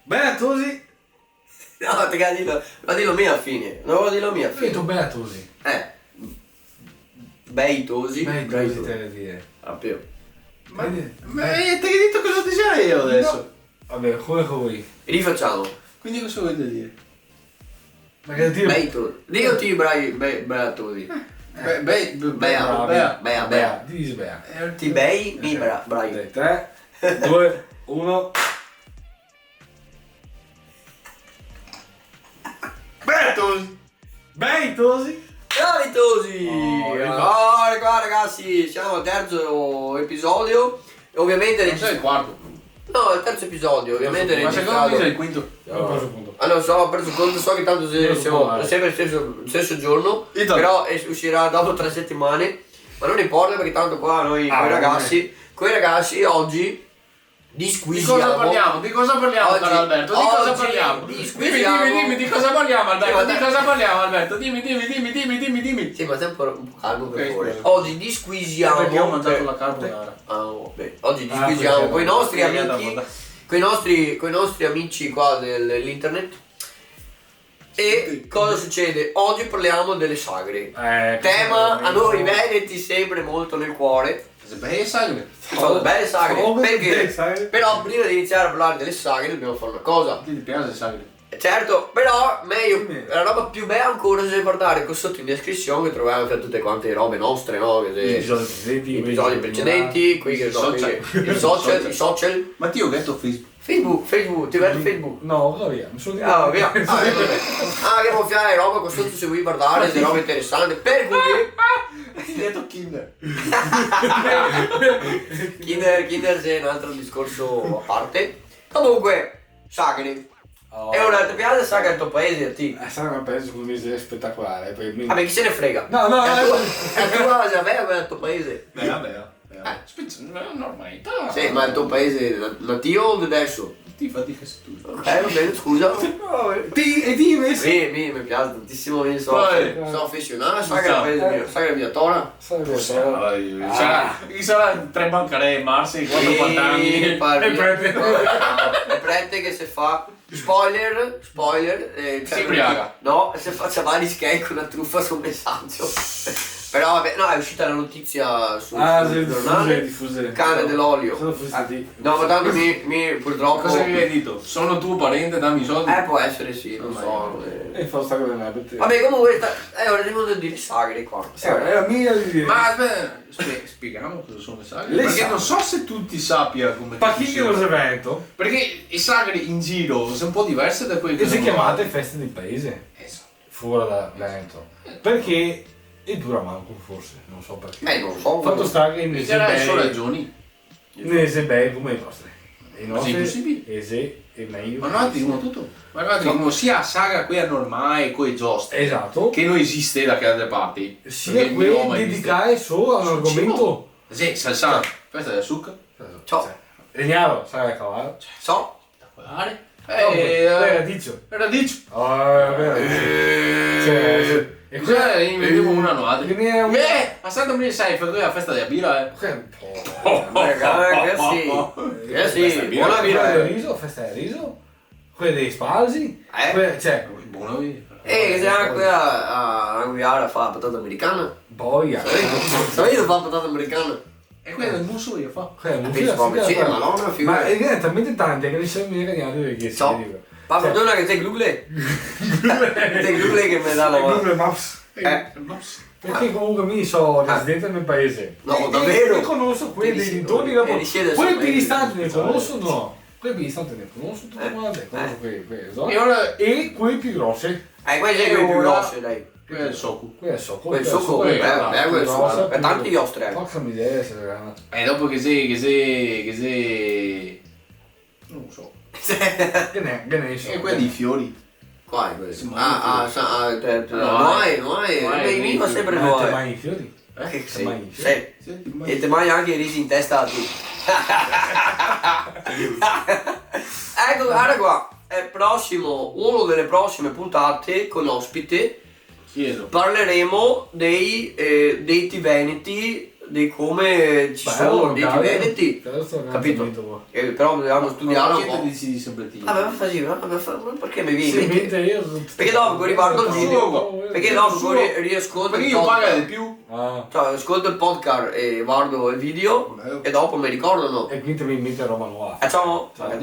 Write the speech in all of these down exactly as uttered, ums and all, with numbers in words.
Bea tosi. No, te ga dilo, ma dilo mi a fine. No, dilo mi a fine. Go dito bea tosi. Eh. Bei tosi. Bei tosi, te ga dito. Ah, più. Ma, ma, eh, te ga dito cosa dixea mi deso? No. Vabè, come che te vol. Rifasemo. Quindi cosa vol dir? Ma che dito? Bei tosi. Dilo ti, brai, bei, bea tosi. Eh. Be-, bei, be-, bea, bea, bea, bea. Dixi bea. Eh, ti bei, mi bra-, brai. Dai, tre, due, uno. Bea tosi. Bei tosi. Bravi tosi! Oh, eco. Allora, qua ragazzi, siamo al terzo episodio. E ovviamente... No, xe el quarto. No, el terzo episodio, ovviamente. Ma secondo me xe el quinto. No. Io ho perso conto. Ah, no so, ho perso conto, so che tanto se-, siamo sempre el steso, steso giorno, però es-, uscirà dopo tre settimane. Ma non importa, perché tanto qua noi, coi ragazzi, coi ragazzi oggi Disquisiamo. Di cosa parliamo? Di cosa parliamo, caro Alberto? Di cosa parliamo? Dimmi, dimmi, dimmi, di cosa parliamo, Alberto? Di cosa parliamo, Alberto? Dimmi, dimmi, dimmi, dimmi, dimmi, dimmi. Sì, ma stai un po', un po' calmo, per favore. Scusa. Oggi disquisiamo. Eh, perché ho mangiato la carbonara. Ah, oh, beh, oggi disquisiamo coi nostri amici, coi nostri, coi nostri amici qua del, dell'internet. E cosa succede? Oggi parliamo delle sagre. Eh, tema a noi veneti sempre molto nel cuore. Belle sagre. Sono belle sagre. Perché? Però prima di iniziare a parlare delle sagre dobbiamo fare una cosa. A ti te piaxe le sagre? Certo, però meglio, la roba più bella ancora se vai a guardare qua sotto in descrizione, che trovi anche tutte quante le robe nostre, no? Che se... I episodi precedenti, i episodi precedenti, quei che so, i social, i social. Ma ti ho detto Facebook. Facebook, Facebook, ti vedo Facebook. No, va via, mi sono... Ah, via. Ah, eco, via. Ah, che gonfiare roba qua sotto, se vuoi guardare, se robe interessanti. Per cui... Ti ho detto Kinder. Kinder, Kinder xe un altro discorso a parte. Comunque, sagre. Oh. E ora, te piaxe sagre al to paese, a ti? Eh, sagre al paese, secondo me xe spettacolare, poi mi... Vabbè, chi se ne frega? No, no, no, no. È tua, è tua, xe bela quela del to paese. Beh, vabbè. Eh. Spezia-, no, normalità. Sì, ma el to paese na-, nativo o de deso? Ti fa, ti fa tu. Eh, va ben, scusa. No, eh. Ti, e ti invese? Sì, mi, me piaxe tantisimo, mi so, so afesionà, sagre al paese mio, sagre via Tora. Sagre via Tora. Sarà, sarà tre bancaree, Marse, quatro pantaloni. Sì, e prete. E prete che se fa Spoiler, spoiler, eh, cioè, si imbriaga. No, se fa ciamare i schei co na trufa sul mesajo. Però vabbè, no, xe uscita la notizia sul, ah, sul sì, giornale. Difusa, difusa. Cane de l'olio. Sono fusti. Ah, no, ma tanto mi, mi purtropo... Cosa che ghe ga dito? Sono tuo parente, dammi i soldi? Eh, può essere, sì, non so, eh. E fa sta cosa. Vabbè, comunque, sta-, eh, ora devo dire sagre qua. Sì, eh, ora. Ma aspetta, Spie-, spieghiamo cosa sono le sagre, perché non so se tutti sappia come che funziona. Pa chi che no xe veneto? Perché le sagre in giro xe un po' diverse da quelle che... E xe ciamate feste del paese. Esatto. Fora da Veneto. Perché e dura manco, forse, non so perché. Eh, non so. Fato sta che ne xe bei, ragioni. Ne xe bei come i nostri. I nostri xe imposibile. E xe, e mejo. Ma no, dixemo tuto. Ma guarda, dixemo, sia la sagra quela normale, co le giostre, esato, che no esiste da che altre parti, sia quele dedicate solo a un argomento. Sì, salsa, festa dela suca. Ciò. Legnaro, sagra del cavalo. Ciò. Spettacolare. Eh, eh, radicio. Radicio. Ah, xe vero. Eh. Cioè, e quela, eh, inventemo una noaltri. Ghe n'era una. Eh, a Santa Maria Seife, la festa dela bira, eh. Eh, eh, sì. Eh, sì, festa dela bira, bona bira. Festa del riso, festa del riso. Quela dei spalzi? Eh? Quela, cioè, bona via. Eh, che xe anca quela a, a Anguiara fa la patata americana? Boia. Sapevi? Sapevi fa la patata americana? E quela del muso io fa. Quela del muso, sì, sì, ma no, una figura. Ma, eh, ghe n'è talmente tante che no se me ricorda gnanca chi che... Ciò. Par fortuna che te Google. Te Google che me dà la... Google Maps. Eh. Maps. Perché comunque mi so residente nel paese. No, davvero? E, e conosco quelle dei dintorni, dopo. Quelle più distanti le conosco, no. Quelle più distanti le conosco tutte quante, conosco quelle, quelle zone. E ora, e quelle più grosse. Eh, quelle xe quelle più grosse, dai. Quel xe el soco. Quel xe el soco. Quel xe el soco, eh, beh, quel xe el soco. Xe tanti i nostri, eh. Porca miseria, se... E dopo che xe, che xe, che xe... No so. Che ne, che ne so. E quei dei fiori. Quali quei? Ah, ah, sa, ah, te, te, no, no xe, no xe. No xe, beh, mi digo sempre no xe. Ma te magni i fiori? Eh? Sì, sì. Te magni i fiori? Sì. Sì, te magni. E te magni anca i risi in testa a ti. Eco, varda qua. Xe prosimo, una dele prosime puntate con ospite. Chiedo. Parleremo dei, eh, deti veneti de come ci sono dei veneti, capito? Eh, però dovevamo studiare un po'. Ma perché te decidi sempre ti? Vabbè, ma facevi, ma, ma fa-, ma perché mi viene in mente? Perché dopo che rivardo il video, perché dopo che ri-, riascolto il podcast, cioè, ascolto il podcast e guardo il video e dopo mi ricordo, no? E quindi mi mette roba nuova. Facciamo? Cioè,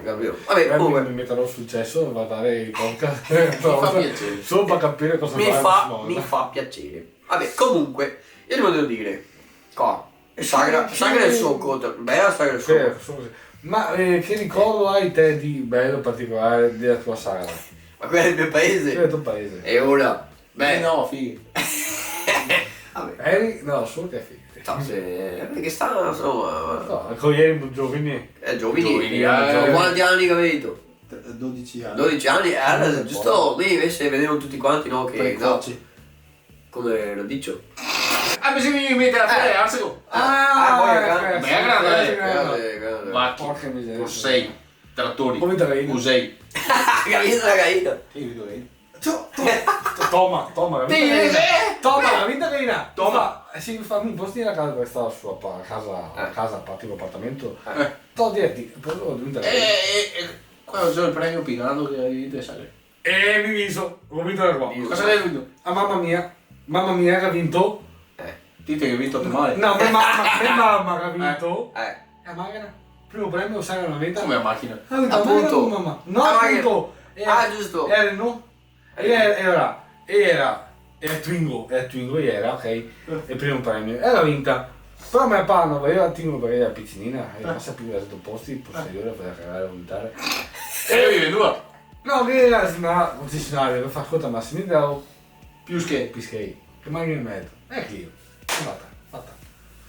capito? Vabbè, comunque mi metterò sul cesso a guardare il podcast. Mi fa piacere. Solo per capire cosa mi fa, mi fa piacere. Vabbè, comunque, io ti volevo dire, qua, e sagra, sagra del suo conto, bella sagra del suo conto. Sì, sì. Ma, eh, che ricordo hai te di bello particolare della tua sagra? Ma quella del mio paese? Quella del tuo paese. E ora? Beh, no, fighi. Vabbè. Eri? No, solo che fighi. No, se, perché sta, insomma, no, ancora ieri giovani. Eh, giovani, giovani, eh, eh, quanti anni che avete? Dodici anni. Dodici anni? Eh, allora, giusto, mi invece vedevo tutti quanti, no, che, no. Precoci. Come lo dico? Ah, mi si mi mette la fede, Arsico. Ah, ah, poi è grande. Beh, è grande, eh. Grande, grande. Vacchi. Porca miseria. Corsei, trattori, come te vedi? Musei. Capito la gallina? Sì, vedo lì. Ciò, to-, to-, Toma, Toma, capito? Sì, sì. Toma, capito, gallina? Toma. Eh, sì, mi fa, mi posso dire la casa dove stava su, a casa, a casa, tipo appartamento? Eh. Sto a dirti, però diventa... Eh, eh, eh, qua c'è il premio Pinano che hai vinto, sai. E mi viso, go vinto da qua. Cosa che hai vinto? Ah, mamma mia, mamma mia, che ha vinto. Eh, ti te che hai vinto tu male. No, me mamma, me mamma che ha vinto. Eh. E la machina? Primo premio, sai, la vita. Come la machina? Ah, la machina, appunto. Mamma. No, la machina. Appunto. Ah, giusto. Era, no? E era, e ora, e era, e la Twingo, e la Twingo era, ok? Eh. El primo premio. E la vinta. Però me papà no voleva la Twingo perché era picinina, e pasa prima da sotto posti, posteriore, per cagare e vomitare. E io vivevo due. No, che era una concessionaria, per far conto, ma se mi davo più schei. Più schei. Che magari in mezzo. E chi? Fatta, fatta.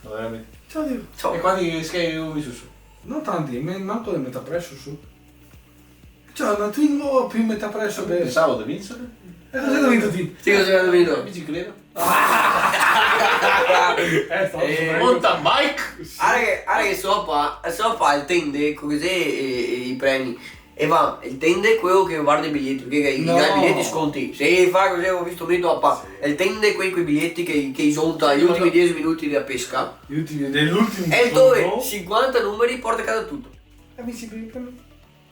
Ma veramente. Ciò, digo. Ciò. E quanti schei hai messo su? No tanti, me-, manco de metà preso su. Ciò, no tengo più metà preso de... Pensavo de vincere. E cosa hai vinto ti? Sì, cosa hai vinto? La bicicleta. Eh, stavo... Eh, super. Mountain bike. Ara che, ara che so papà, so papà el tende, co che xe, eh, eh, i premi. E va, el tende queo che varda i biglieti, parché i, i dà i biglieti sconti. Sì, fa cusì, go visto mi, papà. Sì. El tende quei, quei biglieti che, che i zonta i ultimi diese minuti dea pesca. I ultimi, de l'ultimo giorno. E dove sinquanta numeri porta a casa tuto. E mi si...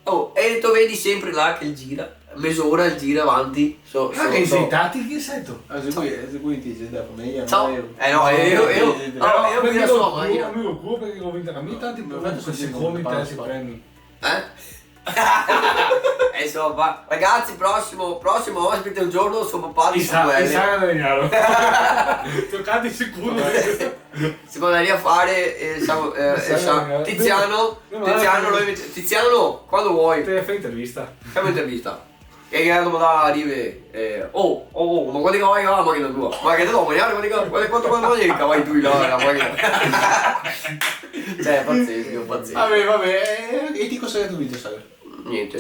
Oh, e te vedi sempre là che el gira, mezora el gira avanti, so, so, so. Ah, che sei tatico, che sei tu? Ah, se voi, se voi ti, se da fameja. Ciao. Eh, no, io, io, no, io mi la so, ma io. Amico, amico, parché go vinto anca mi tanti premi, secondi, terzi premi. Eh? Eh, insomma, ragazzi, prossimo, prossimo ospite un giorno, so papà di Samuele. Chissà, chissà che veniamo. Toccati sicuro. Si podaria fare, eh, Samu-, eh, eh, Sa-, Tiziano, no, no, Tiziano, no, lo inviti-, Tiziano, quando vuoi. Te fai intervista. Femo intervista. E che domanda arriva, eh, oh, oh, oh, ma quanti cavai ga la machina tua? Ma che te do, ma quanti, quanti, quanti, quanti cavai tu là, la machina? Cioè, è pazzesco, è pazzesco. Vabbè, vabbè, eh, e ti cosa hai vinto, sai? Niente.